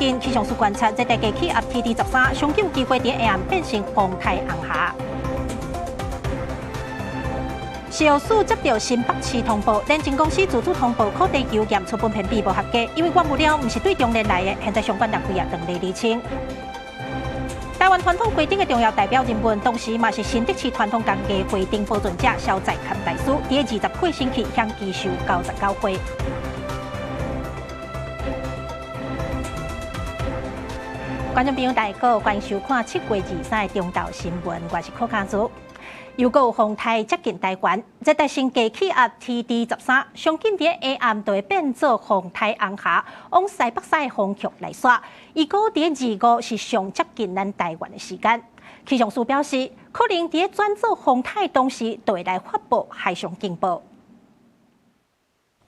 近氣象署觀察，熱帶低氣壓 TD 十三，上緊有機會佇下暗變成風颱紅霞。食藥署接著新北市通報，聯勤公司自主通報，苦茶油驗出苯偏比無合格，因為原物料毋是對中聯來的，現在相關單位也正咧釐清。臺灣傳統花燈的重要代表人物，同時嘛是新竹市傳統工藝花燈保存者蕭在堪大師，佇20歲身去享耆壽99歲。觀眾朋友大家好，歡迎收看7月23的中晝新聞，我是柯家祖。又閣有風颱接近臺灣，熱帶性低氣壓 TD 十三，上緊佇下暗就會變做風颱紅霞，往西北西的方向來徙。預估佇25是上接近咱臺灣的時間。氣象署表示，可能佇轉做風颱當時，就會來發布海上警報。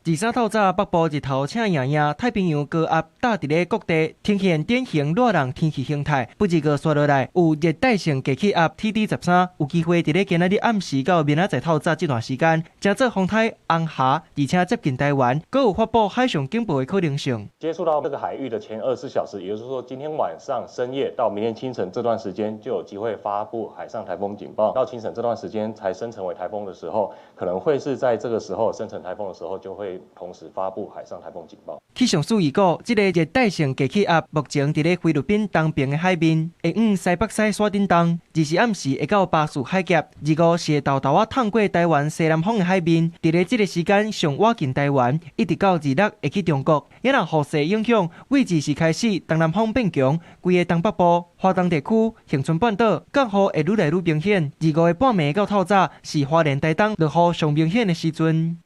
二三透早，北部日頭赤炎炎，太平洋高壓搭佇咧各地，呈現典型熱人天氣形態。不過紲落來有熱帶性低氣壓 TD 十三，有機會佇咧今仔日暗時到明仔載透早這段時間，成做風颱紅霞，而且接近臺灣，閣有發布海上警報的可能性。接觸到這個海域的前24小時，也就是說今天晚上深夜到明天清晨這段時間，就有機會發布海上颱風警報。到清晨這段時間才生成為颱風的時候，可能會是在這個時候生成颱風的時候就會同時發布海上颱風警報。氣象署預估，這個熱帶性低氣壓目前佇咧菲律賓東邊的海面，會往西北西徙振動，24暗時會到巴士海峽，25是會沓沓仔淌過臺灣西南方的海面，佇咧這個時間上倚近臺灣，一直到26會去中國。也若雨勢影響，對24開始東南風變強，規个東北部、華東地區、恆春半島降雨會愈來愈明顯。25的半暝到透早是花蓮、台東落雨上明顯的時陣。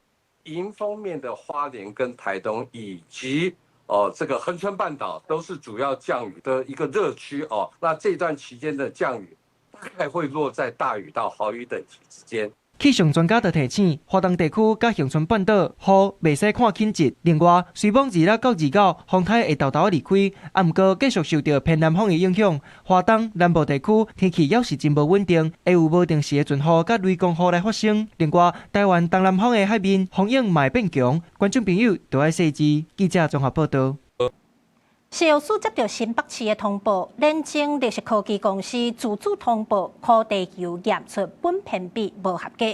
迎風面的花蓮跟台東以及哦這個恆春半島都是主要降雨的一個熱區哦。那這段期間的降雨大概會落在大雨到豪雨等級之間。氣象專家就提醒，華東地區佮恆春半島雨袂使看輕質。另外，雖罔26到29風颱會沓沓離開，啊，毋過繼續受著偏南風的影響，華東南部地區天氣猶是真無穩定，會有無定時的陣雨佮雷公雨來發生。另外，臺灣東南方的海面風湧嘛會變強，觀眾朋友都愛細緻。記者綜合報導。食藥署接著新北市的通報，聯經綠色科技公司自主通報，苦茶油驗出苯偏比無合格。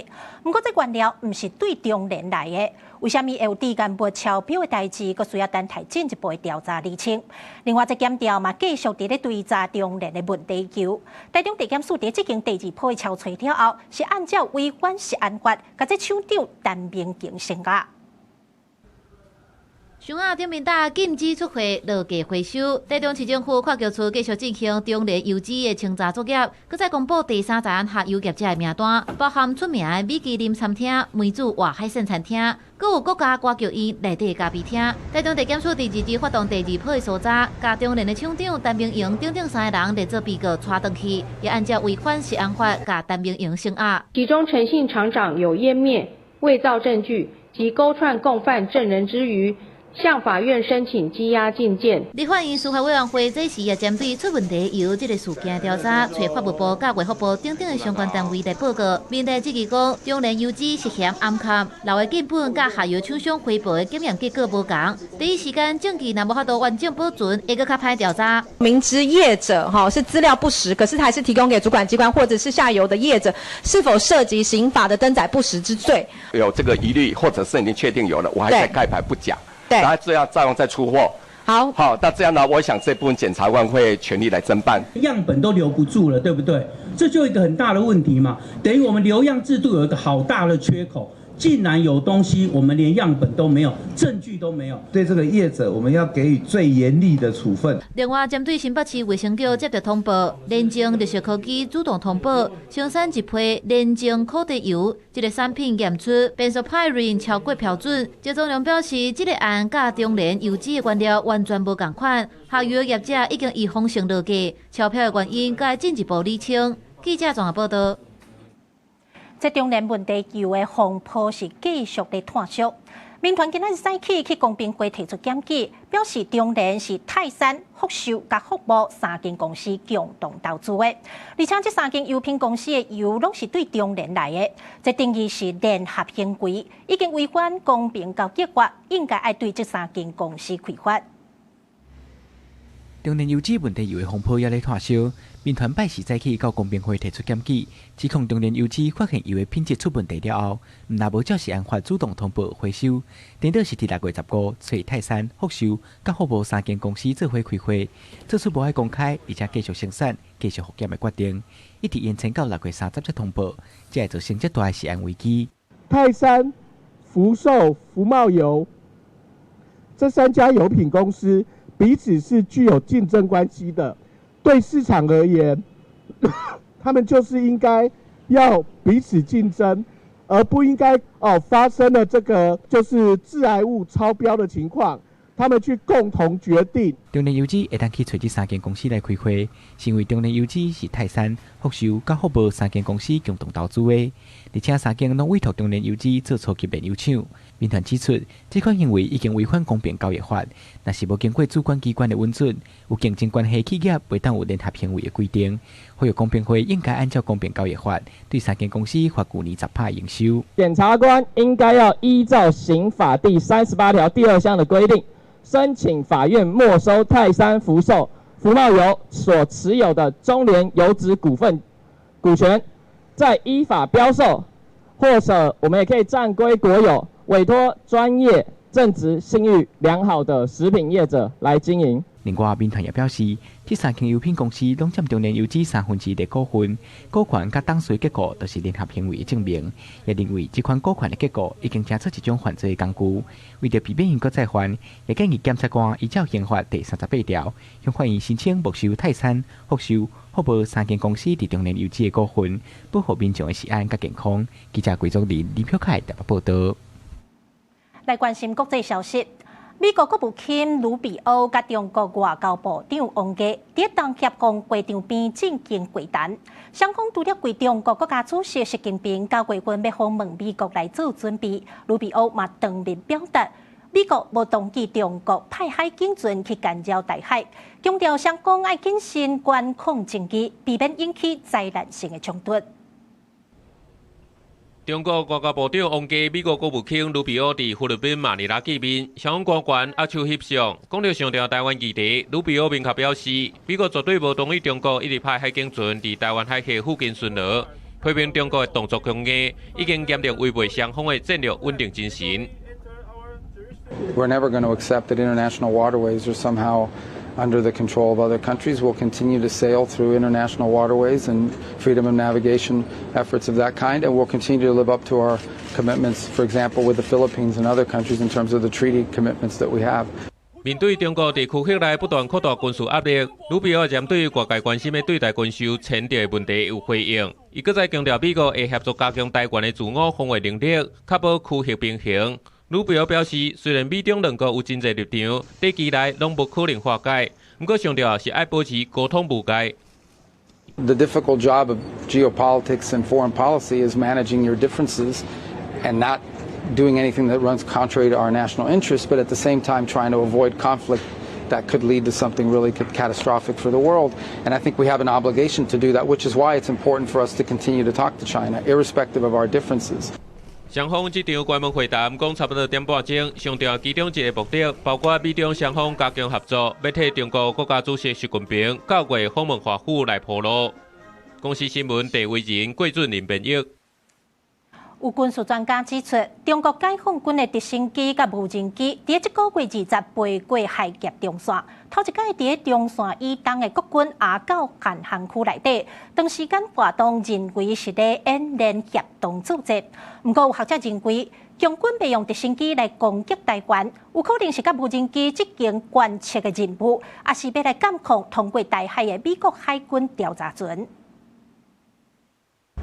毋過這原料毋是對中聯來的，為啥物會有致癌物超標的代誌？閣需要等待進一步的調查釐清。另外，這檢調嘛繼續佇咧追查中聯的問題油。台中地檢署佇這間第二波的抄揣了後，是按照違反食安法，共這廠長陳明景聲押。箱仔頂面搭禁止出貨，落架回收。台中市政府跨局處繼續進行中聯油脂的清查作業，閣再公布第三層下游業者的名單，包含出名的米其林餐廳、梅子外海鮮餐廳，閣有國家歌劇院內底咖啡廳。台中地檢署佇二日發動第二波的搜查，共中聯的廠長陳明榮等等三个人列做被告帶轉去，也按照違反食安法，共陳明榮聲押。其中陳姓廠長有湮滅、偽造證據及勾串共犯證人之虞。向法院申請羈押禁見。立法院司法委員會這時也針對出問題油這个事件調查，揣法務部佮衛福部等等的相關單位來報告。面對質疑講，中聯油脂涉嫌掩蓋，留的建本佮下游廠商回報的檢驗結果無仝，第一時間證據若無法度完整保存，會閣較歹調查。明知業者哈是資料不實，可是還是提供給主管機關或者是下游的業者，是否涉及刑法的登載不實之罪？有這個疑慮，或者是已經確定有了，我還在蓋牌不講。然後這樣再用再出貨。好，好，那這樣呢？我想這部分檢察官會全力來偵辦。樣本都留不住了，對不對？這就一個很大的問題嘛。等於我們留樣制度有一個好大的缺口，竟然有東西我們連樣本都沒有，證據都沒有。對這個業者，我們要給予最嚴厲的處分。另外，針對新北市衛生局接著通報，聯經綠色科技主動通報，生產一批聯經苦茶油，這个產品驗出 benzopyrene 超過標準。謝宗良表示，這个案佮中聯油脂的原料完全無仝款，下游業者已經預防性落架，超標的原因閣進一步釐清。記者綜合報導。這中聯問題油的風波是繼續咧湠續。民團今仔日早起去公平會提出檢舉，表示中聯是泰山、福壽佮福茂三間公司共同投資的，而且這三間油品公司的油攏是對中聯來的，這等於是聯合行為，已經違反公平交易法，應該愛對這三間公司開罰。中煉油脂問題油的風波猶咧湠燒，民團拜四早起到公平會提出檢舉，指控中煉油脂發現油的品質出問題了後，毋但無照食安法主動通報回收，顛倒是佇6月15揣泰山、福壽佮福茂三間公司做伙開會，做出無愛公開，而且繼續生產、繼續復檢的決定，一直延遲到6月30才通報，才會造成這大的食安危機。泰山、福壽、福茂油這三家油品公司彼此是具有競爭關係的，對市場而言，他們就是應該要彼此競爭，而不應該哦發生了這個就是致癌物超標的情況，他們去共同決定。中煉油脂會當去揣這三間公司來開會，是因為中煉油脂是泰山、福壽佮福茂三間公司共同投資的，而且三間攏委託中煉油脂做初級煉油廠。民團指出，這款行為已經違反公平交易法，若是無經過主管機關的允准，有競爭關係企業袂當有聯合行為的規定。呼籲公平會應該按照公平交易法，對三間公司罰舊年10%營收。檢察官應該要依照刑法第38條第二項的規定，申請法院沒收泰山、福壽、福茂油所持有的中煉油脂股份股權，再依法標售，或者我們也可以佔歸國有，委託專業、正直、信譽良好的食品業者來經營。另外，民團也表示，這三間油品公司攏佔中煉油脂1/3的股份，股權佮董事結構都是聯合行為的證明。也認為這款股權的結構已經成做一種犯罪的工具，為著避免𪜶閣再犯，也建議檢察官依照刑法第38條，向法院申請沒收泰山、福壽、福茂三間公司佇中煉油脂的股份，保護民眾的食安佮健康。記者桂宗林、林飄凱台北報導。來關心國際消息，美國國務卿盧比歐佮中國外交部長王毅佇東協講會場邊進行會談，雙方除了為中國國家主席習近平9月份欲訪問美國來做準備，盧比歐嘛當面表達美國無同意中國派海警船去干擾台海，強調雙方愛謹慎管控爭議，避免引起災難性的衝突。中國外交部長王毅、美國國務卿盧比歐佇菲律賓馬尼拉見面，雙方官員握手翕相，講著上重要台灣議題。盧比歐明確表示，美國絕對無同意中國一直派海警船佇台灣海峽附近巡邏，批評中國的動作強硬，已經嚴重違背雙方的戰略穩定精神。 We're never going to accept that international waterways are somehow under the control of other countries. We'll continue to sail through international waterways and freedom of navigation efforts of that kind, and we'll continue to live up to our commitments, for example, with the Philippines and other countries in terms of the treaty commitments that we have. 面對中國佇區域內不斷擴大軍事壓力，盧比歐針對外界關心的對台軍售簽訂的問題有回應。伊閣再強調，美國會協助加強台灣的自我防衛能力，確保區域平衡。盧比歐表示，雖然美中兩國有真濟立場，短期內攏無可能化解，毋過上重要是愛保持溝通無界。 The difficult job of geopolitics and foreign policy is managing your differences and not doing anything that runs contrary to our national interests, but at the same time trying to avoid conflict that could lead to something really catastrophic for the world. And I think we have an obligation to do that, which is why it's important for us to continue to talk to China, irrespective of our differences. 雙方這場關門會談講差不多點半鐘，上重要其中一個目的，包括美中雙方加強合作，欲替中國國家主席習近平9月訪問華府來鋪路。公視新聞鄭惟仁、郭俊麟編譯。有軍事專家指出，中國解放軍的直升機佮無人機，佇這個月20飛過海峽中線，頭一擺佇中線以東的國軍阿狗限航區內底，長時間活動認為是咧演練協同作戰。毋過有學者認為，共軍欲用直升機來攻擊台灣，有可能是佮無人機執行觀測的任務，抑是欲來監控通過台海的美國海軍調查船。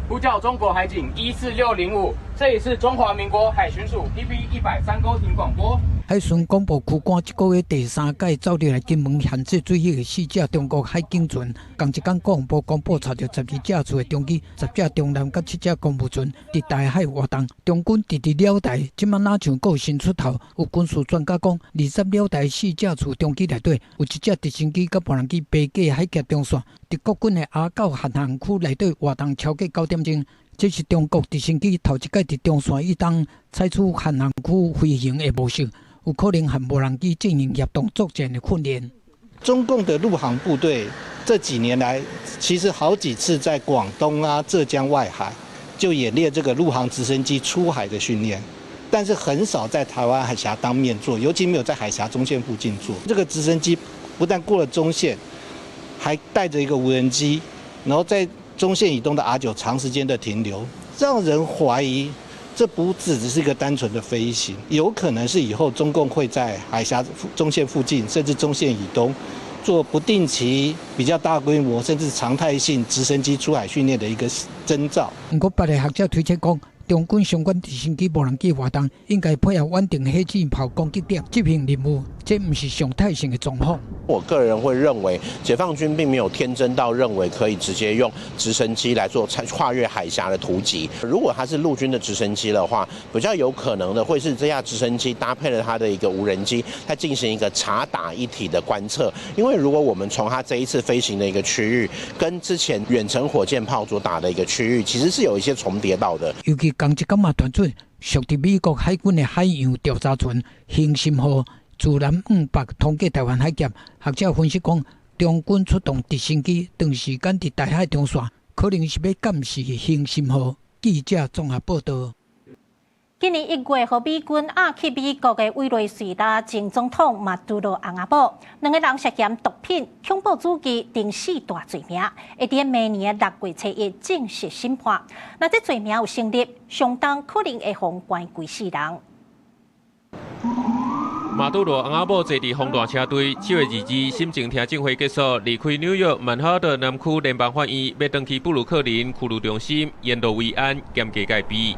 呼叫中國海警14605，這裡是中華民國海巡署 PP 103勾艇廣播。海巡廣播區官這個月第三擺走入來金門限制水域的四隻中國海警船，仝一工國防部公布查著12架次的中機、10隻中艦佮7隻公務船佇台海活動。中軍直直繞台，這馬若像閣新出頭。有軍事專家講，20繞台四架次中機內底，有一隻直升機佮無人機飛過海峽中線，佇國軍的阿狗限航區內底活動超過9點鐘。這是中國直升機頭一擺佇中線以東採取限航區飛行的模式，有可能和無人機進行協同作戰的訓練。中共的陸航部隊這幾年來，其實好幾次在廣東啊、浙江外海就演練這個陸航直升機出海的訓練，但是很少在台灣海峽當面做，尤其沒有在海峽中線附近做。這個直升機不但過了中線，還帶着一個無人機，然後在中線以東的 R9長時間的停留，讓人懷疑這不只只是一個單純的飛行，有可能是以後中共會在海峽中線附近，甚至中線以東做不定期、比較大規模甚至常態性直升機出海訓練的一個徵兆。毋過，別个學者推測講，中軍相關直升機無人機活動應該配合遠程火箭炮攻擊點執行任務，這毋是常態性的狀況。我個人會認為，解放軍並沒有天真到認為可以直接用直升機來做跨越海峽的突擊。如果它是陸軍的直升機的話，比較有可能的會是這架直升機搭配了它的一個無人機，在進行一個察打一體的觀測。因為如果我們從它這一次飛行的一個區域，跟之前遠程火箭炮所打的一個區域，其實是有一些重疊到的。尤其仝一工嘛傳出，屬佇美國海軍的海洋調查船興心號自南向北通過台灣海峽。學者分析講，中軍出動直升機長時間佇台海中線，可能是欲監視興心號。記者綜合報道。今年1月，予美軍押去美國的委內瑞拉前總統馬杜羅翁仔某，兩个人涉嫌毒品、恐怖主義等四大罪名，會佇明年的6月初一正式審判。若這罪名有成立，相當可能會予關規世人。馬杜羅翁仔某坐佇防彈車隊，7月22日審前聽證會結束，離開紐約曼哈頓南區聯邦法院，欲轉去布魯克林拘留中心，沿路維安嚴格戒備。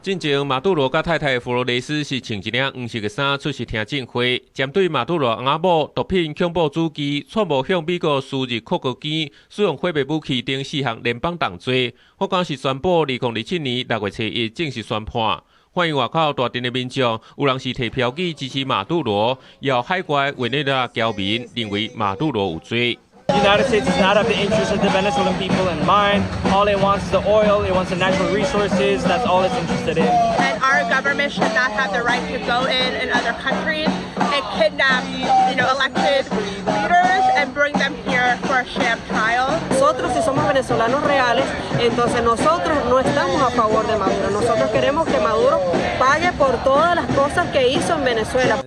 進前馬杜羅佮太太弗羅雷斯是穿一領黃色的衫出席聽證會，針對馬杜羅翁仔某毒品、恐怖主義、錯誤向美國輸入切割機、使用毀滅武器等四項聯邦重罪，法官是宣布2027年6月初一正式宣判。法院外口大陣的民眾，有人是提標語支持馬杜羅，也有海外委內瑞拉僑民認為馬杜羅有罪。 The United States does not have the interests of the Venezuelan people in mind. All it wants is the oil, it wants the natural resources. That's all it's interested in. And our government should not have the right to go in other countries and kidnap elected leaders and bring them here for a sham trial. Nosotros, si somos venezolanos reales, entonces nosotros no estamos a favor de Maduro. Nosotros queremos que Maduro pague por todas las cosas que hizo en Venezuela.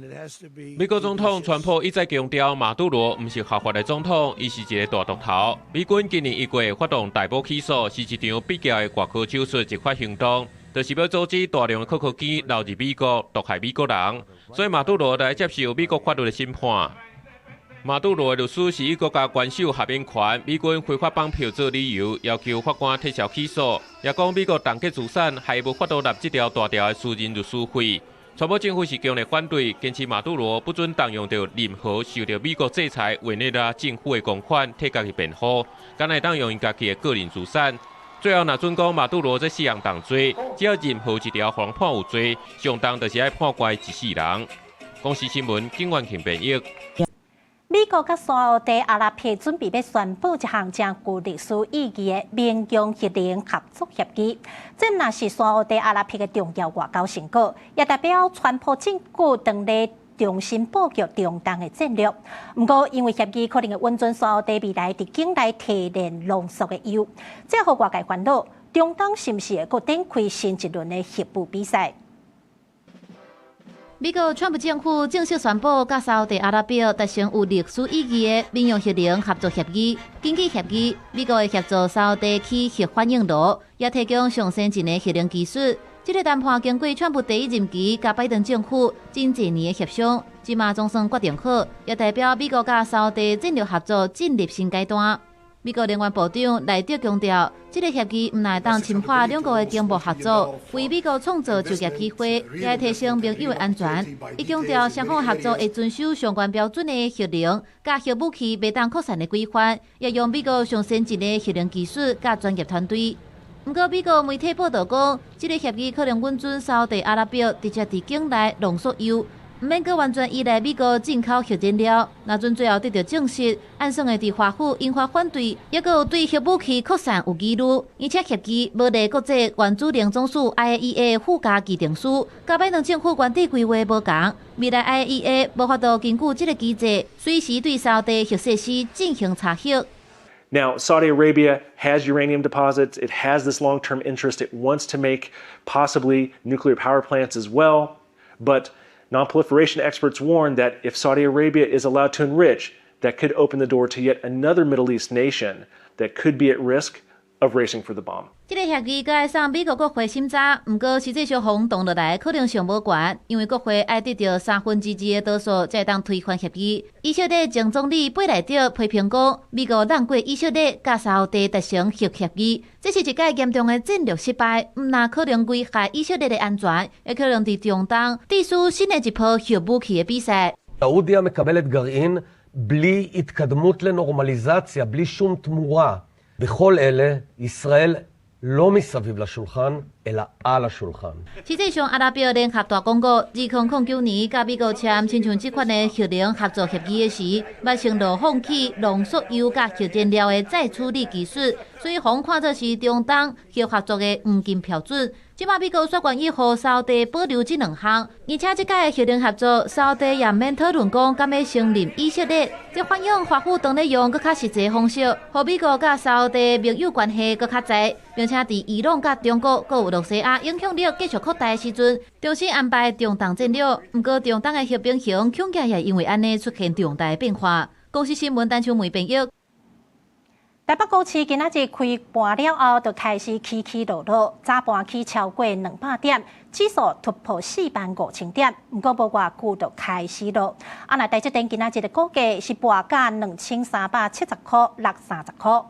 美國總統川普一再強調，馬杜羅毋是合法的總統，伊是一个大毒頭。美軍今年1月發動逮捕起訴，是一場必要的外科手術執法行動，就是欲阻止大量的可可機流入美國，毒害美國人。所以馬杜羅來接受美國法律的審判。馬杜羅的律師是以國家元首豁免權、美軍非法綁票做理由，要求法官撤銷起訴，也講美國凍結資產還無法度納這條大條的私人律師費。川普政府是強烈反對，堅持馬杜羅不准動用著任何受著美國制裁委內瑞拉政府的公款替家己辯護，敢若會當用𪜶家己的個人資產。最後，若准講馬杜羅這四項重罪，只要任何一條予人判有罪，上重就是愛判關一世人。公視新聞，景元慶編譯。美國佮沙烏地阿拉伯準備欲宣布一項誠具歷史意義的民用核能合作協議，這若是沙烏地阿拉伯的重要外交成果，也代表川普政府當咧重新布局中東的戰略。毋過，因為協議可能會允准沙烏地未來佇境內提煉濃縮的鈾，這予外界煩惱，中東是毋是會閣展開新一輪的核武比賽？美國川普政府正式宣布，佮沙烏地阿拉伯達成有歷史意義的民用核能合作協議。根據協議，美國會協助沙烏地起核反應爐，也提供上先進的核能技術。這个談判經過川普第一任期佮拜登政府真濟年的協商，這馬總算決定好，也代表美國佮沙烏地戰略合作進入新階段。美國能源部長賴德強調，這个協議毋但會當深化兩國的經貿合作，為美國創造就業機會，也會提升盟友的安全。伊強調，雙方合作會遵守相關標準的核能佮核武器袂當擴散的規範，也用美國上先進的核能技術佮專業團隊。毋過，美國媒體報道講，這个協議可能允准沙烏地阿拉伯直接佇境內濃縮鈾，毋免閣完全依賴美國進口核燃料。若準最後得著證實，按算會佇華府引發反對，抑閣有對核武器擴散有疑慮，而且協議無列國際原子能總署 IAEA 附加議定書，佮拜登政府原底規劃無仝。未來 IAEA 無法度根據這个機制，隨時對沙地核設施進行查核。 Now, Saudi Arabia has uranium deposits. It has this long term interest. It wants to make possibly nuclear power plants as well. But nonproliferation experts warn that if Saudi Arabia is allowed to enrich, that could open the door to yet another Middle East nation that could be at risk of racing for the bomb. 這个協議閣愛送美國國會審查，毋過實際上轟動落來可能性無懸，因為國會愛得著二三分之的多數才會當推翻協議。以色列前總理貝萊德批評講，美國讓過以色列佮沙烏地達成核協議，這是一擺嚴重的戰略失敗，毋但可能危害以色列的安全，也可能佇中東締造新的一波核武器的比賽。 סעודיה מקבלת גרעין בלי התקדמות לנורמליזציה, בלי שום תמורה. בכל אלה, ישראל לא מסביב לשולחן, אלא על השולחן. 實際上，阿拉伯聯合大公國2009年佮美國簽親像這款的核能合作協議的時，嘛承諾放棄濃縮鈾佮核燃料的再處理技術，所以予人看做是中東核合作的黃金標準。這馬美國煞願意予沙地保留這兩項，而且這擺核能合作，沙地也毋免討論講敢欲承認以色列。這反映華府當咧用閣較實際方式，予美國佮沙地盟友關係閣較濟，並且佇伊朗佮中國閣有露西亞影響力繼續擴大的時陣，重新安排中東戰略。毋過中東的核平衡恐驚也因為按呢出現重大變化。公視新聞陳秋梅編譯。台北股市今仔日開盤了後，就開始起起落落，早盤起超過200點，指數突破45,000點。毋過無偌久就開始落。啊，若台積電今仔日的股價是跋價2370塊60箍。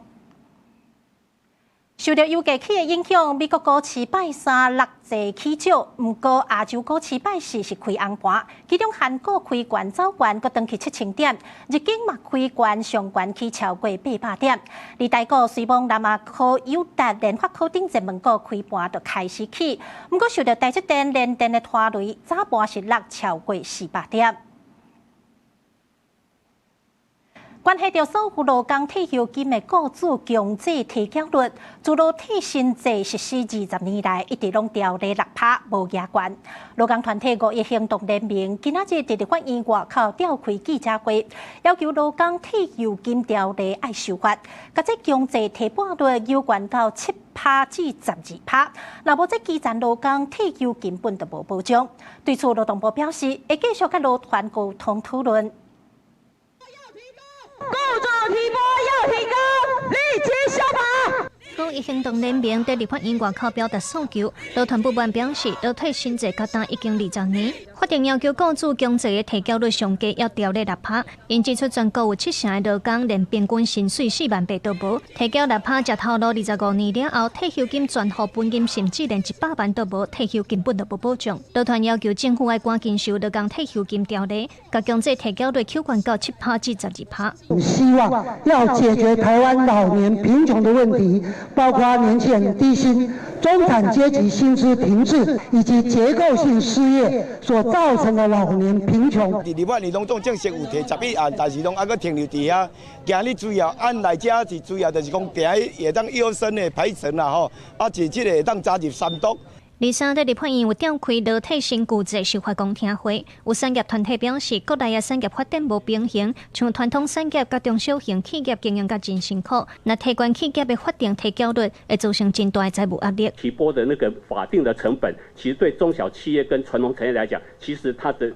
受著油價起的影響，美國股市拜三落濟起少，毋過亞洲股市拜四是開紅盤，其中韓股開懸走懸，閣轉去7000點，日經嘛開懸上懸起超過800點。而台股雖罔南亞科、友達、聯發科等熱門股開盤就開始起，毋過受著台積電、聯電的拖累，早盤是落超過400點。關係著所有勞工退休金的雇主強制提繳率，自勞退新制實施20年來，一直攏調咧6趴，無加懸。勞工團體五一行動聯盟今仔日佇立法院外口召開記者會，要求勞工退休金條例愛修法，共這強制提撥率猶懸到7趴至12趴，若無這基層勞工退休根本就無保障。對此，勞動部表示會繼續佮勞團溝通討論。雇主提撥要提高，立即修法。五一行動聯盟佇立法院外口表達訴求，勞團部門表示，勞退新制到今已經20年，法定要求雇主強制的提繳率上低要調咧6趴。𪜶指出，全國有七成的勞工連平均薪水4萬8都無，提繳六趴，食頭路25年了後，退休金全戶本金甚至連100萬都無，退休根本就無保障。勞團要求政府愛趕緊修勞工退休金條例，共強制提繳率扣懸到7趴至12趴。希望要解決台灣老年貧窮的問題。包括年輕人低薪、中產階級薪資停滯以及結構性失業所造成的老年貧窮。佇立法院攏總正式有提11案，但是攏猶閣停留佇遐。今日主要按來遮是主要就是講定會當優先的排程啦吼，啊是這個會當加入三讀。二三佇立法院有召開勞退新舊制修法公聽會，有產業團體表示，國內的產業發展無平衡，像傳統產業佮中小型企業經營甲真辛苦，若提懸企業的法定提繳率，會造成真大的財務壓力。提撥的那個法定的成本，其實對中小企業跟傳統產業來講，其實它的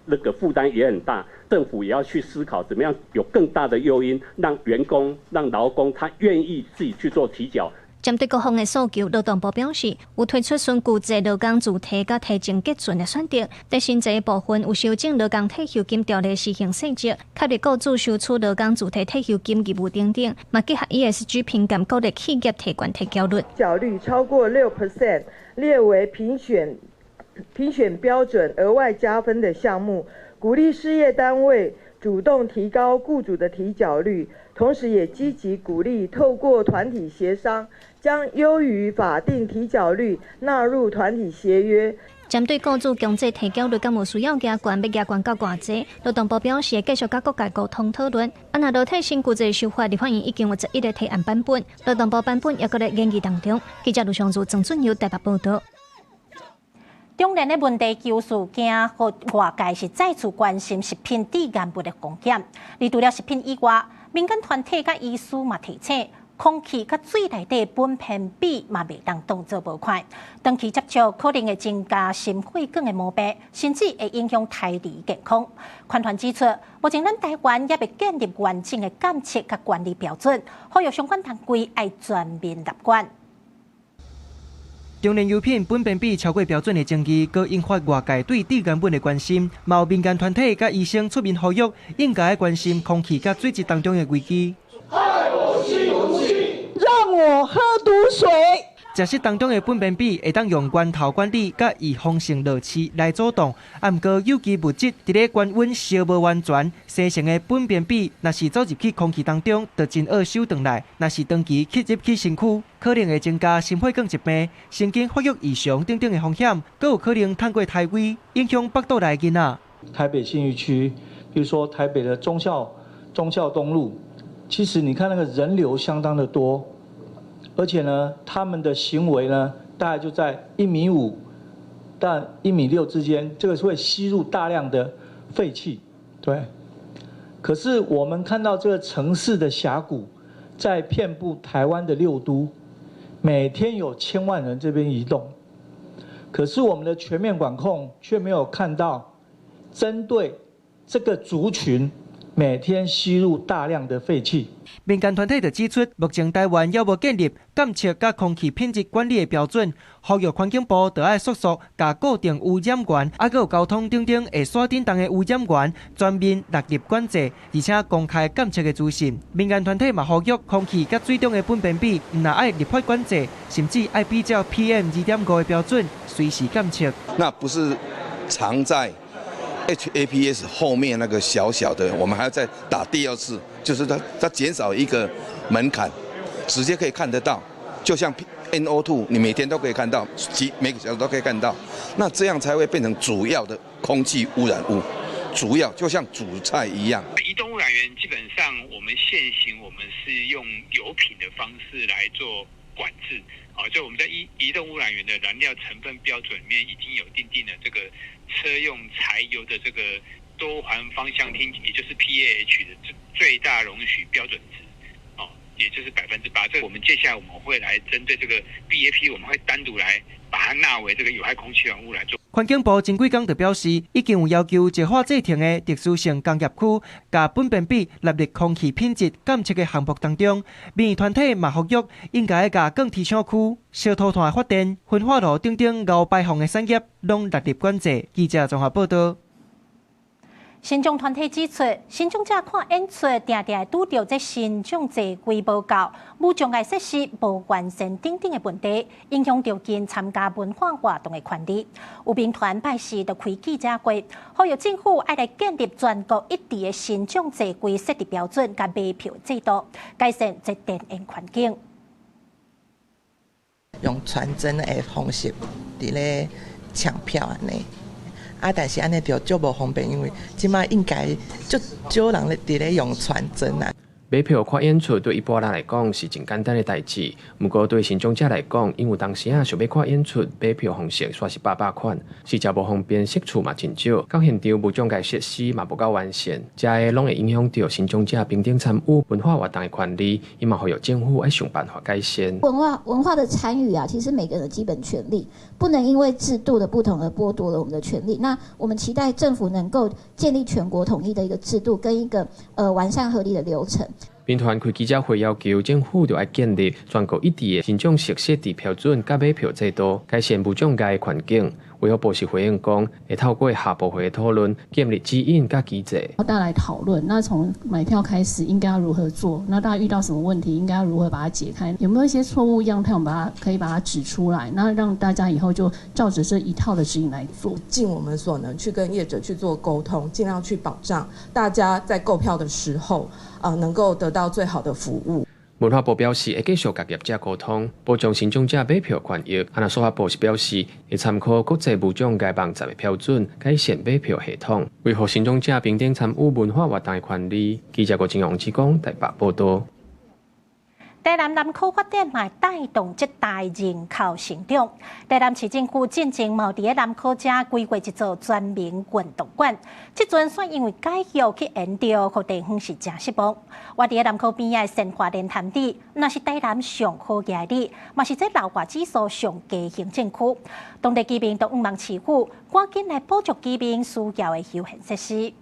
那個負擔也很大。政府也要去思考，怎麼樣有更大的誘因，讓員工、讓勞工他願意自己去做提繳。針對各方的訴求，勞動部表示有推出新舊制勞工自提佮提前結存的選擇。佇新制部分有修正勞工退休金條例施行細則，確立雇主收取勞工自提退休金義務等等，嘛結合 ESG 評鑑，鼓勵企業提懸提繳率。繳率超過6% 列為評選標準額外加分的項目，鼓勵事業單位主動提高雇主的提繳率。同時也積極鼓勵透過團體協商，將優於法定提繳率納入團體協約。針對雇主強制提繳率，敢有需要加懸，欲加懸到偌濟？勞動部表示會繼續佮各界溝通討論。啊，若落體新舊制修法，立法院已經有11個提案版本，勞動部版本猶閣咧研議當中。記者盧尚如、曾俊佑台北報導。中聯的問題球事件，予外界是再次關心食品致癌物的風險。而除了食品以外，民間團體佮醫師嘛提醒，空氣佮水內底苯偏比嘛袂當當做無看，長期接觸可能會增加心血管的毛病，甚至會影響胎兒健康。環團指出，目前咱台灣猶未建立完整的監測佮管理標準，呼籲相關單位愛全面納管。中聯油品苯偏比超過標準的爭議，閣引發外界對致癌物的關心。嘛有民間團體佮醫生出面呼籲，應該關心空氣佮水質當中的危機。害我吸毒氣，讓我喝毒水。食食當中的苯偏比會當用源頭管理佮預防性落飼來阻擋，啊，毋過有機物質佇咧高溫燒無完全生成的苯偏比，若是走入去空氣當中，就真惡收轉來；若是長期吸入去身軀，可能會增加心血管疾病、神經發育異常等等的風險，閣有可能透過胎位影響腹肚內囡仔。台北信義區，比如說台北的忠孝東路，其實你看那個人流相當的多。而且呢，他們的行為呢，大概就在1.5米到1.6米之間，這個是會吸入大量的廢氣，對。可是我們看到這個城市的峽谷，在遍布台灣的六都，每天有千萬人這邊移動，可是我們的全面管控卻沒有看到針對這個族群。每天吸入大量的廢氣。民間團體就指出，目前台灣猶無建立監測佮空氣品質管理的標準，呼籲環境部著愛速速共固定污染源，啊，閣有交通等等會徙振動的污染源全面納入管制，而且公開監測的資訊。民間團體嘛呼籲空氣佮水中的苯偏比，毋但愛立法管制，甚至愛比照 PM 2.5的標準，隨時監測。那不是藏在 HAPS 後面那個小小的，我們還要再打第二次，就是它減少一個門檻，直接可以看得到，就像 NO2，你每天都可以看到，幾每個小時都可以看到，那這樣才會變成主要的空氣污染物，主要就像主菜一樣。移動污染源基本上我們現行我們是用油品的方式來做管制，好，就我們在移動污染源的燃料成分標準裡面已經有訂定了這個車用柴油的這個多環芳香烴，也就是 PAH 的最大容許標準值，哦，也就是8%。這個我們接下來我們會來針對這個 BAP，我們會單獨來把它納為這個有害空氣污染物來做。環境部前幾工就表示，已經有要求石化製程的特殊性工業區，共苯偏比納入空氣品質監測的項目當中。民意團體嘛呼籲，應該共鋼鐵廠區、燒塗炭發電、焚化爐等等高排放的產業，攏納入管制。記者綜合報導。身障團體指出，身障者看演出，定定會拄著這身障座位無夠、無障礙設施無完善等等的問題，影響著𪜶參加文化活動的權利。有民團拜四就開記者會，呼籲政府愛來建立全國一致的身障座位設置標準佮買票制度，改善這電影環境。用傳真的方式佇咧搶票按呢。啊，但是按呢就足無方便，因為這馬應該足少人咧佇咧用傳真啊。買票看演出對一般人來講是真簡單的代誌，毋過對身障者來講，𪜶有當時仔想欲看演出，買票方式煞是百百款，實在無方便，席次嘛真少，到現場無障礙設施嘛無夠完善，這个攏會影響著身障者平等參與文化活動的權利，伊嘛呼籲政府愛想辦法改善。文化的參與啊，其實每個人的基本權利，不能因為制度的不同而剝奪了我們的權利。那我們期待政府能夠建立全國統一的一個制度，跟一個完善合理的流程。民團開記者會要求政府著愛建立全國一致的身障席設置標準佮買票制度，改善無障礙環境。衛福部是回應講，會透過下部會討論，建立指引佮機制。大家來討論，那從買票開始應該要如何做？那大家遇到什麼問題，應該要如何把它解開？有沒有一些錯誤樣態，我們把它可以把它指出來，那讓大家以後就照着這一套的指引來做，盡我們所能去跟業者去做溝通，盡量去保障大家在購票的時候啊，能夠得到最好的服務。文化部表示會繼續佮業者溝通，保障身障者買票權益。啊，若數發部是表示會參考國際無障礙網站的標準，改善買票系統，維護身障者平等參與文化活動的權利。記者郭金陽志講台北報導。台南南科發展嘛，帶動這代人口成長。台南市政府進前嘛佇咧南科遮規劃一座全民運動館，這陣煞因為改約去延掉，予地方是誠失望。倚佇咧南科邊仔的仙華蓮潭里，毋但是台南上好额里，嘛是這老化指數上低行政區。當地居民都向望市府趕緊來補足居民需要的休閒設施。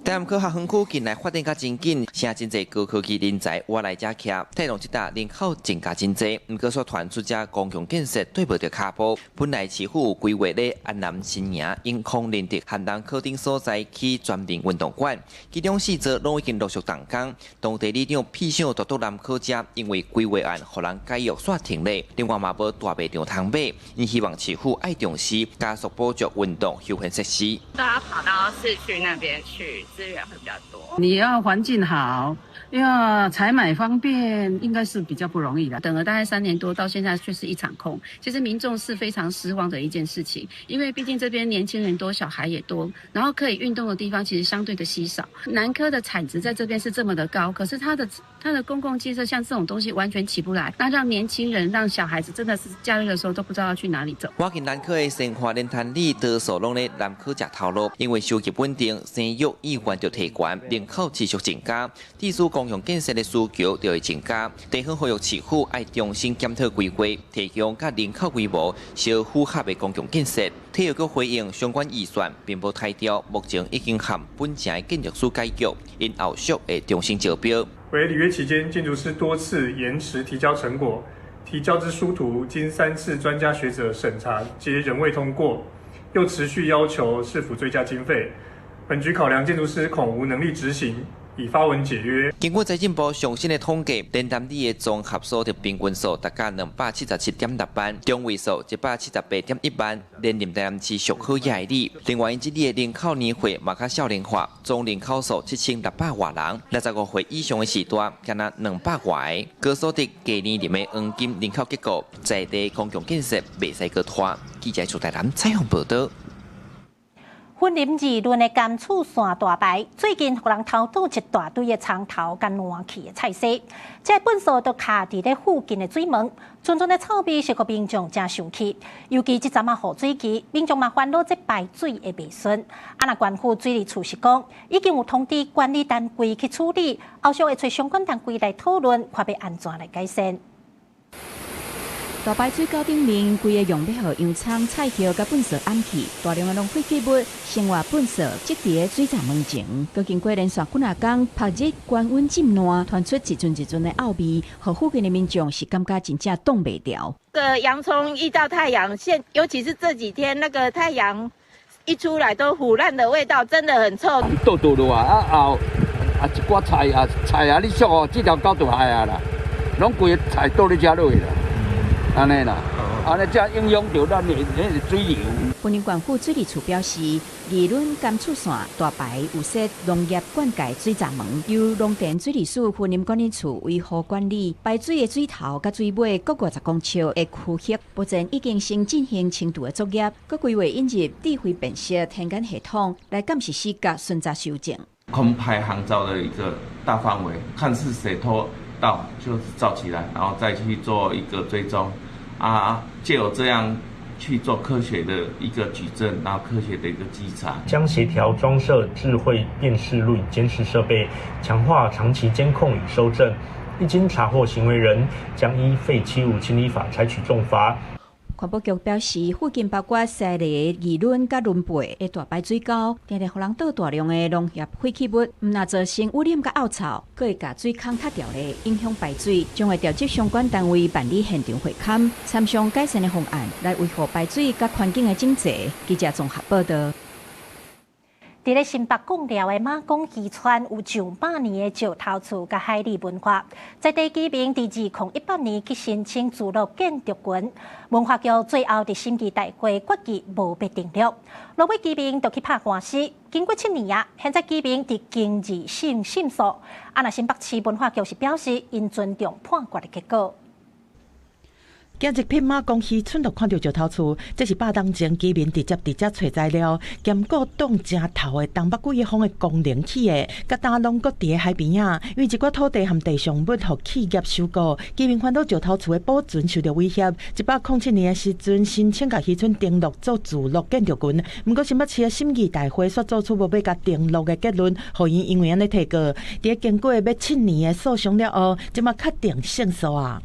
台南科學園區近來發展較真緊，現真濟高科技人才倚來遮徛，帶動這搭人口增加真濟。毋過煞傳出遮公共建設綴無著跤步。本來市府有規劃咧安南新營、永康、仁德、和南科等所在起全民運動館，其中四座攏已經陸續動工。當地里長屁想獨獨南科遮，因為規劃案予人解約煞停咧。另外嘛無大賣場通買，𪜶希望市府愛重視加速補足運動休閒設施。大家跑到市區那邊去。資源會比較多。你要環境好，要採買方便，應該是比較不容易的。等了大概3年多，到現在卻是一場空。其實民眾是非常失望的一件事情，因為畢竟這邊年輕人多，小孩也多，然後可以運動的地方其實相對的稀少。南科的產值在這邊是這麼的高，可是它的公共建設像這種東西完全起不來，那讓年輕人、讓小孩子真的是假日的時候都不知道要去哪裡走。倚近南科的仙華蓮潭里，多數攏咧南科食頭路，因為收入穩定，生育意願就提懸，人口持續增加，地區公共建設的需求就會增加。地方呼籲市府愛重新檢討規劃，提供佮人口規模相符合的公共建設。體育局回應相關預算並無刣掉，目前已經和本城的建築師解約，𪜶後續會重新招標。惟履約期間，建築師多次延遲提交成果，提交之書圖經3次專家學者審查，皆仍未通過，又持續要求市府追加經費。本局考量建築師恐無能力執行，已發文解約。根據財政部上新的統計，蓮潭里的綜合所得平均數大概277.6萬，中位數178.1萬，連任台南市上好額里。另外，𪜶這里的人口年歲嘛較少年化，總人口數7600外人，65歲以上的時代，敢若200外个。高所得低年齡的黃金人口結構，在地公共建設袂使閣拖。記者朱台南採訪報導。雲林二崙的甘厝山大排，最近予人偷倒一大堆的蔥頭佮爛去的菜薒，這糞埽都卡佇咧附近的水門，陣陣的臭味是予民眾誠生氣。尤其這陣仔雨水期，民眾嘛煩惱這排水會袂順。啊，若縣府水利處是講，已經有通知管理單位去處理，後續會揣相關單位來討論，看欲按怎來改善。大排水溝頂面，規个用欲予洋蔥、菜葉佮糞埽掩去，大量的浪費廢物、生活糞埽積佇咧水閘門前。閣經過連續幾若工曝日高溫浸爛，傳出一陣一陣的臭味，予附近的民眾是感覺真正擋袂牢。個洋蔥遇到太陽，現尤其是這幾天，那個太陽一出來都腐爛的味道，真的很臭。倒倒落啊，啊後啊一寡菜啊菜啊，你說哦，這條溝就害啊啦，攏規个菜倒咧遮落去啦。按呢啦，按呢才影響著咱的彼个水流。雲林縣府水利處表示，二崙甘厝線大排有設農業灌溉水閘門，由農田水利署雲林管理處維護管理。排水的水頭佮水尾各50公尺的區域，目前已經先進行清除的作業，閣規劃引入智慧辨識天眼系統來監視死角巡查修正。空拍航照的一個大範圍，看是誰偷盜，就是照起來，然後再去做一個追蹤。啊，藉由這樣去做科學的一個舉證，然後科學的一個稽查，將協調裝設智慧辨識錄影監視設備，強化長期監控與搜證。一經查獲行為人，將依廢棄物清理法採取重罰。環保局表示，附近包括西螺、二崙佮崙背的大排水溝，定定予人倒大量的農業廢棄物，毋但造成污染佮漚臭，閣會共水孔塞牢咧，影響排水。將會調集相關單位辦理現場會勘，參詳改善的方案，來維護排水佮環境的整齊。記者綜合報導。佇咧新北貢寮的馬公漁村有上百年的石頭厝佮海里文化，在地居民佇2018年去申請聚落建築群，文化局最後佇審議大會決議無欲登錄，落尾居民就去拍官司，經過7年啊，現在居民佇經二審勝訴，啊若新北市文化局是表示，𪜶尊重判決的結果。行入去馬公漁村，就看著石頭厝，這是百冬前居民直接佇遮揣材料，兼顧擋正頭的東北季風的功能起的，佮今攏閣佇咧海邊仔，因為一寡土地和地上物予企業收購，居民煩惱石頭厝的保存受著威脅。107年的時陣，申請共漁村登錄做聚落建築群，毋過新北市的審議大會煞做出無欲共登錄的結論，予𪜶因為按呢提告。佇咧經過欲7年的訴訟了後，這馬確定勝訴啊！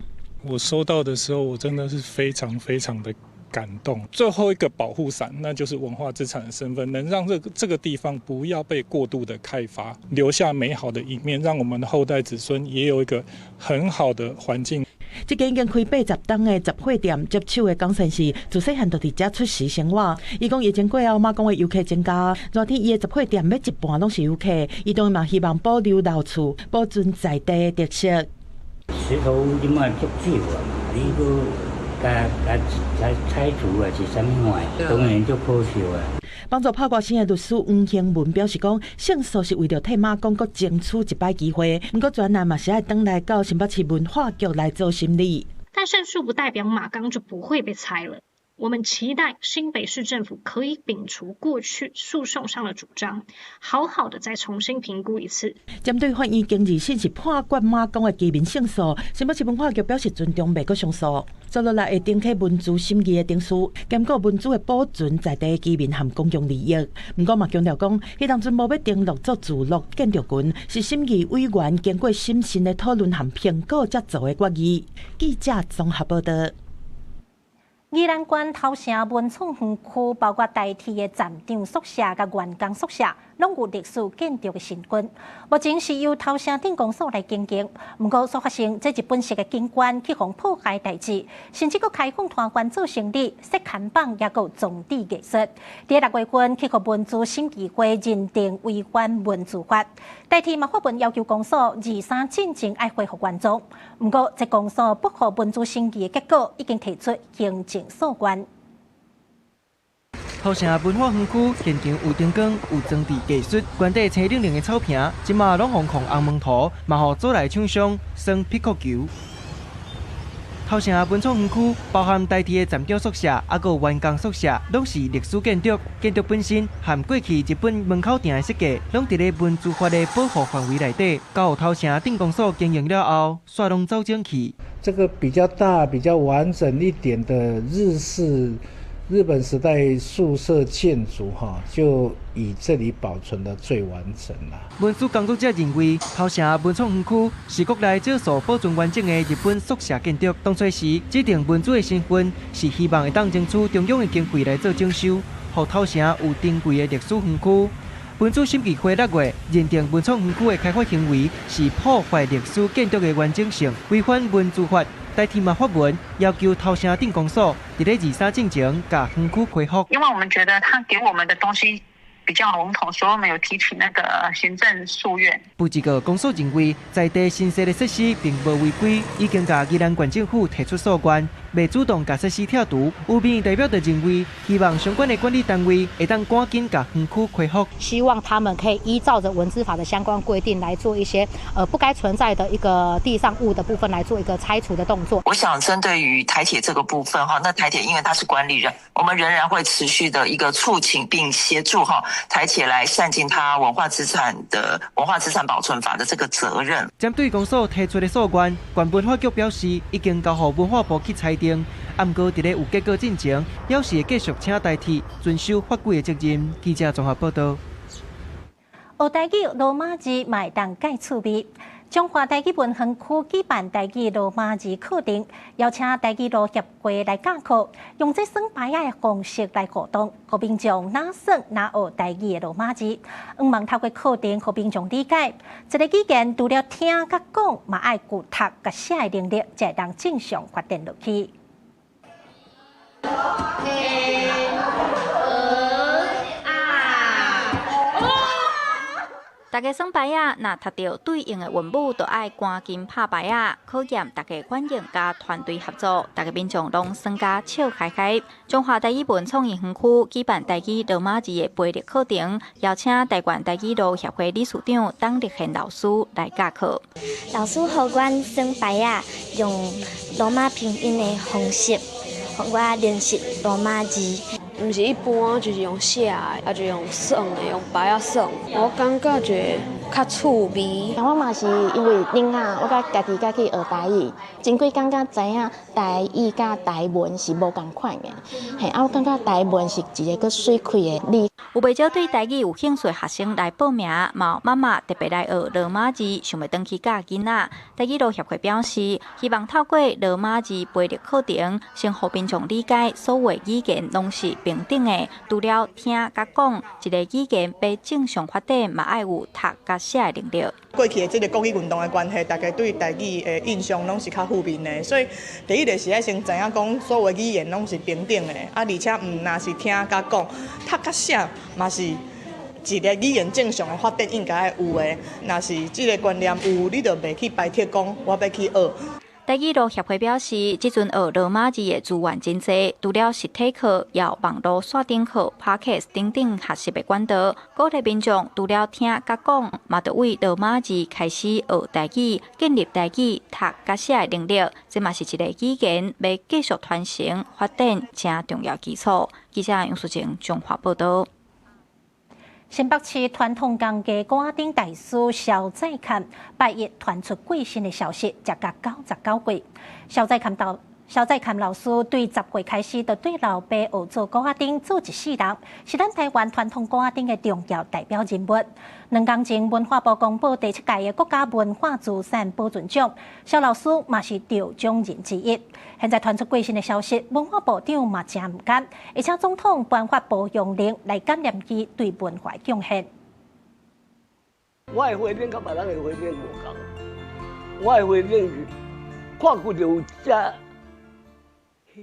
我收到的時候，我真的是非常非常的感動。最後一個保護傘，那就是文化資產的身份，能讓這個地方不要被過度的開發，留下美好的一面，讓我們的後代子孫也有一個很好的環境。這間已經開80冬的雜貨店接手的江先生，自細漢就佇遮出世生活。伊講疫情過後，馬公的遊客增加，熱天伊的雜貨店欲一半攏是遊客。伊當然嘛希望保留老厝，保存在地的特色。石頭這馬足少啊嘛，你閣共共拆拆除啊是啥物款？當然足可惜啊。幫助拍官司的律師黃興文表示講，勝訴是為著替馬公閣爭取一擺機會，毋過專案嘛是愛轉來到新北市文化局來做審理。但勝訴不代表馬鋼就不會被拆了。我們期待新北市政府可以摒除過去訴訟上的主張，好好的再重新評估一次。針對法院經二審是判決馬公的居民勝訴，新北市文化局表示尊重，袂閣上訴。接落來會重啟文資審議的程序，兼顧文資的保存在地居民和公共利益。毋過嘛強調講，彼當陣無欲登錄做聚落建築群，是審議委員經過審慎的討論和評估才做的決議。記者綜合報導。宜蘭縣頭城文創園區，包括台鐵的站長宿舍佮員工宿舍，攏有歷史建築的成分。目前是由頭城鎮公所來經營，毋過煞發生這日本式的景觀去予破壞代誌，甚至閣開放攤販做生理、設看板，抑閣有裝置藝術。佇6月份去予文資審議會認定違反文資法，台鐵嘛發文要求公所23進前愛恢復原狀。毋過這公所不服文資審議的結果，已經提出行政訴願。頭城文化園區現場有燈光、有裝置藝術，原底青冷冷的草坪，這馬攏予控紅毛塗，嘛予組內廠商耍匹克球。頭城文創園區包含台鐵的站長宿舍，抑閣有員工宿舍，攏是歷史建築。建築本身和過去日本門口埕的設計，攏佇咧文資法的保護範圍內底。交予頭城鎮公所經營了後，煞攏走整去。這個比較大、比較完整一點的日式日本時代宿舍建築，哈，就以這裡保存得最完整啦。文史工作者認為，頭城文創園區是國內少數保存完整的日本宿舍建築。當初時指定文資的身份，是希望會當爭取中央的經費來做整修，予頭城有珍貴的歷史園區。文資審議會6月認定文創園區的開發行為是破壞歷史建築的完整性，違反文資法。台鐵嘛發文要求頭城鎮公所佇咧23進前共園區恢復。因為我們覺得他給我們的東西比較籠統，所以我們有提起那個行政訴願。不過公所認為在地新設的設施並無違規，已經共宜蘭縣政府提出訴願，袂主動共設施拆除。有民意代表就認為，希望相關的管理單位會當趕緊共園區恢復。希望他們可以依照著文資法的相關規定來做一些不該存在的一個地上物的部分來做一個拆除的動作。我想針對於台鐵這個部分哈，那台鐵因為它是管理人，我們仍然會持續的一個促請並協助哈台鐵來善盡它文化資產的文化資產保存法的這個責任。針對公所提出的訴願，縣文化局表示已經交予文化部去裁定，毋過佇咧有結果進前，表示會繼續請台鐵遵守法規的責任。記者綜合報導。學台語羅馬字嘛會當改趣味。彰化台語文園區舉辦台語羅馬字課程，邀請台語路協會來教課，用這耍牌仔的方式來互動，予民眾若耍若學台語的羅馬字。向望透過課程，予民眾理解，一个語言除了聽佮講，嘛愛具讀佮寫的能力，才會當正常發展落去。大家耍牌仔，若讀著對應的韻母，就愛趕緊拍牌仔，考驗大家反應佮團隊合作。大家民眾攏耍甲笑開開。彰化台語文創意園區舉辦台語羅馬字的培力課程，邀請台灣台語路協會理事長董立憲老師來教課。老師予阮耍牌仔，用羅馬拼音的方式，予我練習羅馬字。毋是一般，就是用寫的，啊就用算的，用牌仔算。我感覺就較趣味。我嘛是因為囡仔，我佮家己佮去學台語，前幾工才知影台語佮台文是無仝款的。嘿，啊，我感覺台文是一个閣媠氣的字。有袂少對台語有興趣的學生來報名，嘛有媽媽特別來學羅馬字，想欲轉去教囡仔。台語路協會表示，希望透過羅馬字培力課程，先予民眾理解所有語言攏是平等的，除了聽佮講，一个語言欲正常發展，嘛愛有讀佮寫的能力。過去的這个國語運動的關係，大家對台語的印象攏是較負面的，所以第一个是愛先知影講，所有語言攏是平等的，啊，而且毋若是聽佮講，讀佮寫嘛是一个語言正常的發展應該有的。若是這个觀念有，你就袂去排斥講我欲去學。台語路協會表示，這陣學羅馬字的資源真濟，除了實體課，也有網路線頂課、Podcast 等等學習的管道。鼓勵民眾除了聽佮講，嘛著對羅馬字開始學台語，建立台語讀佮寫的能力，這嘛是一个語言欲繼續傳承發展誠重要基礎。記者楊淑靜彰化報導。新北市傳統工藝鼓仔燈大師蕭再崁拜一傳出過身的消息，才甲99歲。蕭再崁老師對10歲開始就對老爸學做鼓仔燈，做一世人，是咱台灣傳統鼓仔燈的重要代表人物。兩工前，文化部公布第七屆的國家文化資產保存獎，蕭老師嘛是得獎人之一。現在傳出過身的消息，文化部長嘛誠毋甘，而且總統頒發褒揚令來感念伊對文化貢獻。我的花燈佮別人的花燈無仝，我的花燈是看過就有這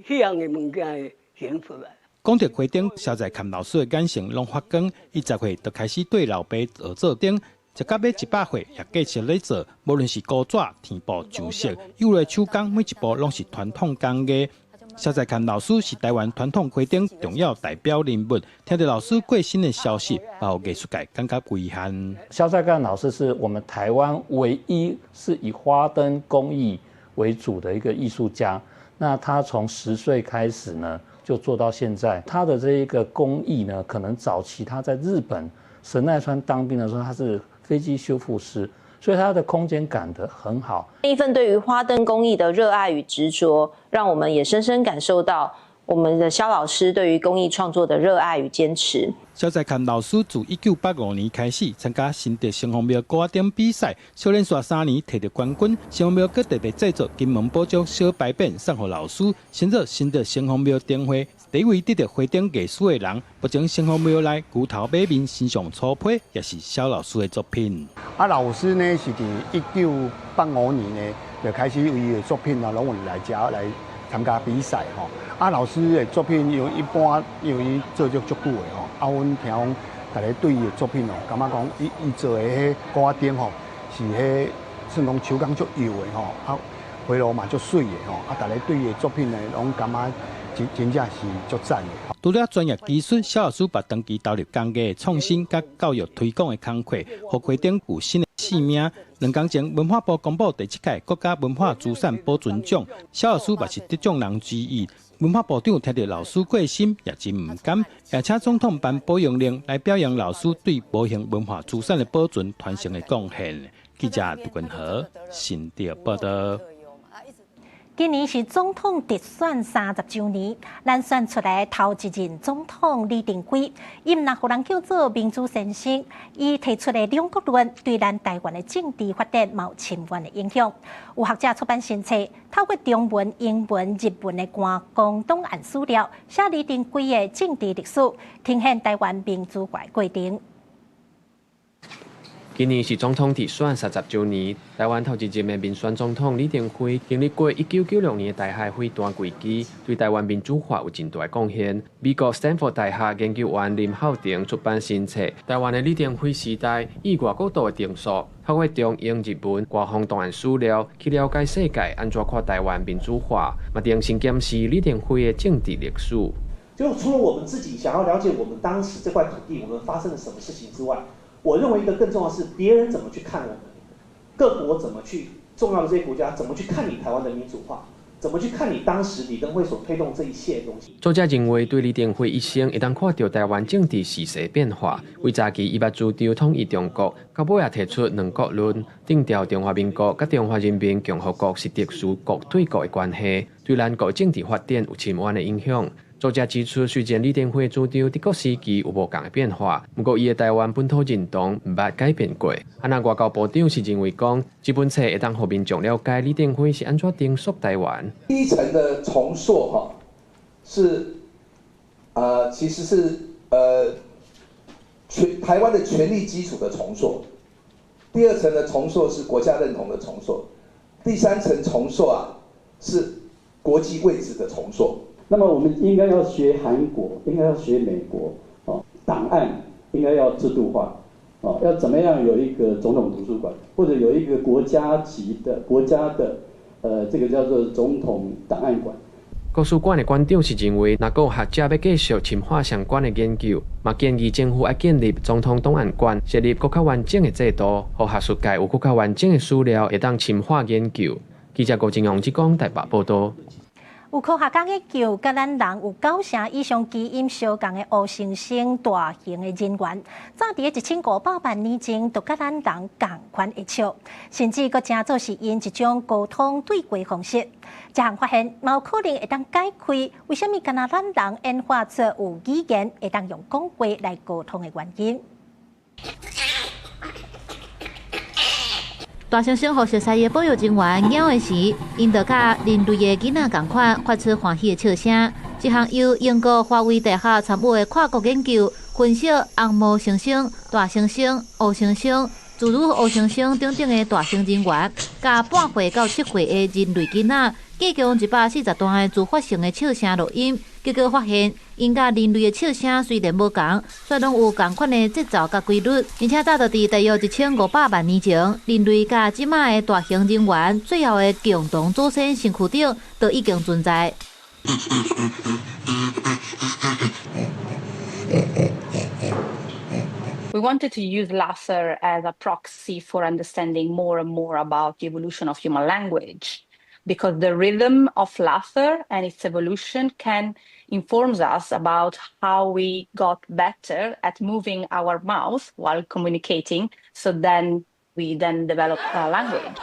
彼樣的物件會顯出來。講著花燈，蕭再崁老師的眼神攏發光。伊10歲就開始對老爸學做燈，直到欲100歲也繼續咧做。無論是糊紙、添布、上色，幼的手工，每一步攏是傳統工藝。蕭再崁老師是台灣傳統花燈重要代表人物。聽著老師過身的消息，包括藝術界感覺遺憾。蕭再崁老師是我們台灣唯一是以花燈工藝為主的一個藝術家。那他從10歲開始呢，就做到現在。他的這一個工藝呢，可能早期他在日本神奈川當兵的時候，他是飛機修復師，所以他的空間感得很好。一份對於花燈工藝的熱愛與執着，讓我們也深深感受到我們的蕭老師對於工藝創作的熱愛與堅持。蕭再崁老師自1985年開始參加新竹城隍廟鼓仔燈比賽，小連續3年摕著冠軍。城隍廟閣特別製作金門寶獎小牌匾送予老師，成做新竹城隍廟燈會第一位得著花燈藝術的人。目前城隍廟內牛頭馬面身上粗批，也是蕭老師的作品。啊，老師呢是佇1985年呢就開始有伊的作品啊，攏有來遮來參加比賽吼。啊，老師的作品因為一般因為伊做足足久的吼，啊，阮聽講，大家對伊的作品哦，感覺講伊做的彼鼓仔燈吼，是彼算講手工足幼的吼，啊，花路嘛足媠的吼，啊，大家對伊的作品呢，攏感覺真正是足讚的。除了專業技術，蕭老師嘛長期投入工藝創新佮教育推廣的工課，予花燈有新的生命。兩工前，文化部公布第七屆國家文化資產保存獎，蕭老師嘛是得獎人之一。文化部長聽著老師過身，也真毋甘，也請總統頒褒揚令來表揚老師對無形文化資產的保存傳承的貢獻。記者杜根和新竹報導。今年是總統直選30週年，咱選出來頭一任總統李登輝，伊毋但予人叫做民主先生，伊提出的兩國論對咱台灣的政治發展嘛有深遠的影響。有學者出版新冊，透過中文、英文、日文的官方檔案資料，寫李登輝的政治歷史，呈現台灣民主化過程。今年是總統直選30週年，台灣頭一任的民選總統李登輝經歷過1996年的台海飛彈危機，對台灣民主化有真大貢獻。美國斯坦福大學研究員林浩庭出版新冊《台灣的李登輝時代與外國度的定塑》，透過中英日文官方檔案資料去了解世界按怎看台灣民主化，嘛重新檢視李登輝的政治歷史。就除了我們自己想要了解我們當時這塊土地我們發生了什麼事情之外，我認為一個更重要的是別人怎麼去看我們，各國怎麼去重要的這些國家怎麼去看你台灣的民主化，怎麼去看你當時李登輝所推動這一切東西。作者認為，對李登輝一生會當看著台灣政治時勢變化，為早期伊捌主張統一中國，到尾也提出兩國論，定調中華民國佮中華人民共和國是特殊國對國的關係，對咱國政治發展有深遠的影響。作者指出，雖然李登輝主張佇各時期有無仝的變化，毋過伊的台灣本土認同毋捌改變過。啊，若外交部長是認為講，這本冊會當予民眾了解李登輝是按怎定塑台灣。第一層的重塑，哈，是，其實是全台灣的權力基礎的重塑。第二層的重塑是國家認同的重塑。第三層重塑啊，是國際位置的重塑。那麼我們應該要學韓國，應該要學美國，哦，檔案應該要制度化，哦，要怎麼樣有一個總統圖書館，或者有一個國家級的國家的，這個叫做總統檔案館。國史館的館長是認為，若閣有學者欲繼續深化相關的研究，嘛建議政府愛建立總統檔案館，設立閣較完整的制度，予學術界有閣較完整的資料，會當深化研究。記者郭正陽志講台北報導。有科學家研究，佮咱人有九成以上基因相仝的烏猩猩大型的人猿，早佇1500萬年前就佮咱人仝款會笑，甚至閣成做是𪜶一種溝通對話方式。這項發現，嘛有可能會當解開為啥物敢若咱人演化出有語言會當用講話來溝通的原因。大猩猩予熟似的保育人員咬的時，𪜶就佮人類的囡仔仝款，發出歡喜的笑聲。這項由英國華威大學參與的跨國研究，分析紅毛猩猩、大猩猩、烏猩猩、侏儒烏猩猩等等的大型人猿，佮半歲到7歲的人類囡仔，計共140段的自發性的笑聲錄音，結果發現，𪜶佮人類的笑聲雖然無仝，卻攏有仝款的節奏佮規律。而且早就佇大約1500萬年前，人類佮這馬的大型人猿最後的共同祖先身軀頂，就已經存在。 We wanted to use laughter as a proxy for understanding more and more about the evolution of human language, because the rhythm of laughter and its evolution can inform us about how we got better at moving our mouth while communicating, so then we then develop a language.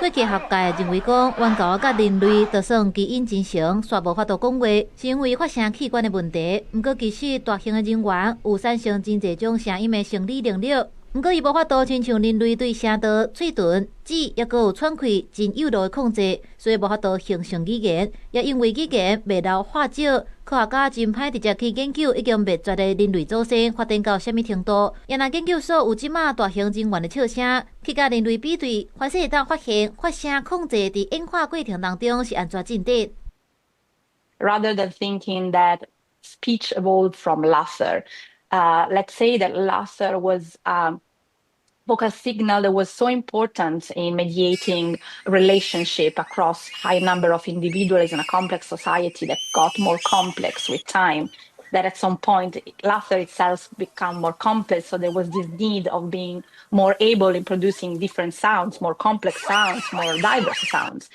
過去學界認為講，猿猴佮人類就算基因真相，煞無法度講話，是因為發聲器官的問題。毋過其實大型的人猿有產生真濟種聲音的生理能力，毋過伊無法度親像人類對聲道、喙唇、舌，抑閣有喘氣真有效的控制，所以無法度形成語言。也因為語言袂留化石，科學家真歹直接去研究已經滅絕的人類祖先發展到啥物程度。也若研究所有這馬大型人猿的笑聲，去佮人類比對，或許會當發現發聲控制佇演化過程當中是按怎進展。 Rather than thinking that speech evolved from laughter, let's say that laughter was a vocal signal that was so important in mediating relationship across high number of individuals in a complex society that got more complex with time, that at some point laughter itself become more complex. So there was this need of being more able in producing different sounds, more complex sounds, more diverse sounds.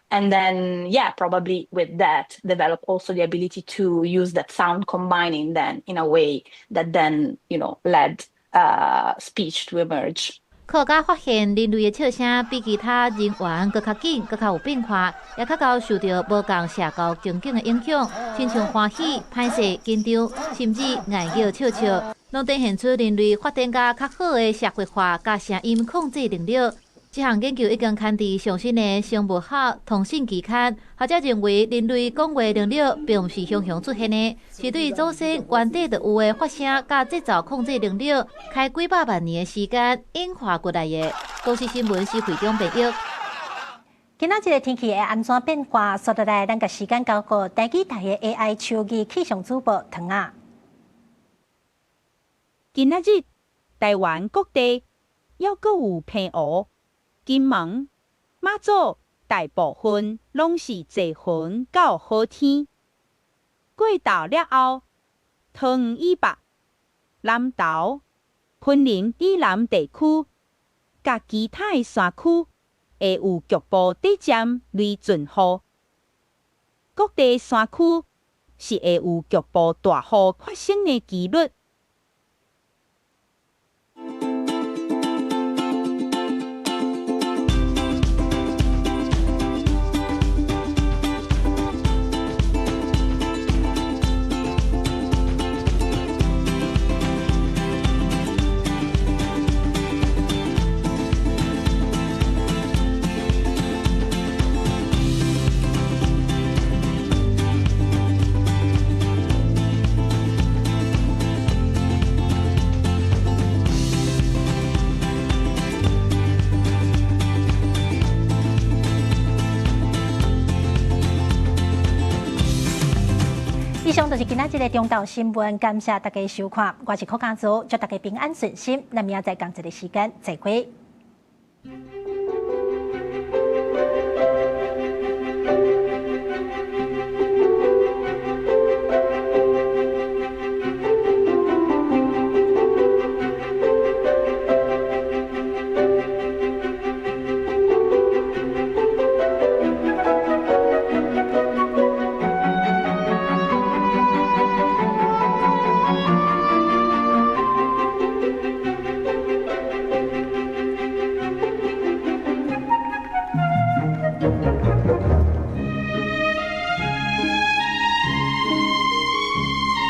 And then, yeah, probably with that, develop also the ability to use that sound combining then in a way that then led speech to emerge. 科學家發現，人類的笑聲比其他人猿閣較緊、閣較有變化，也較𠢕受著無仝社交情景的影響，親像歡喜、歹勢、緊張，甚至愛叫笑笑，攏展現出人類發展甲較好的社會化佮聲音控制能力。這項研究已經刊佇上新的生物學通訊期刊。學者認為，人類講話能力並毋是雄雄出現的，是對祖先原底就有的發聲佮節奏控制能力，開幾百萬年的時間演化過來的。公視新聞是會長編譯。今仔日的天氣會按怎變化？接落來，咱共時間交予台語台的 AI 手機氣象主播唐仔。今仔日台灣各地猶閣有澎湖、金門、馬祖大部分攏是濟雲到好天。過晝了後，桃園以北、南投、雲林以南地區，佮其他的山區會有局部短暫雷陣雨。各地山區是會有局部大雨發生的機率。以上就是今仔日的中晝新聞，感謝大家收看，我是柯家祖，祝大家平安順心，咱明仔載仝一个時間再會。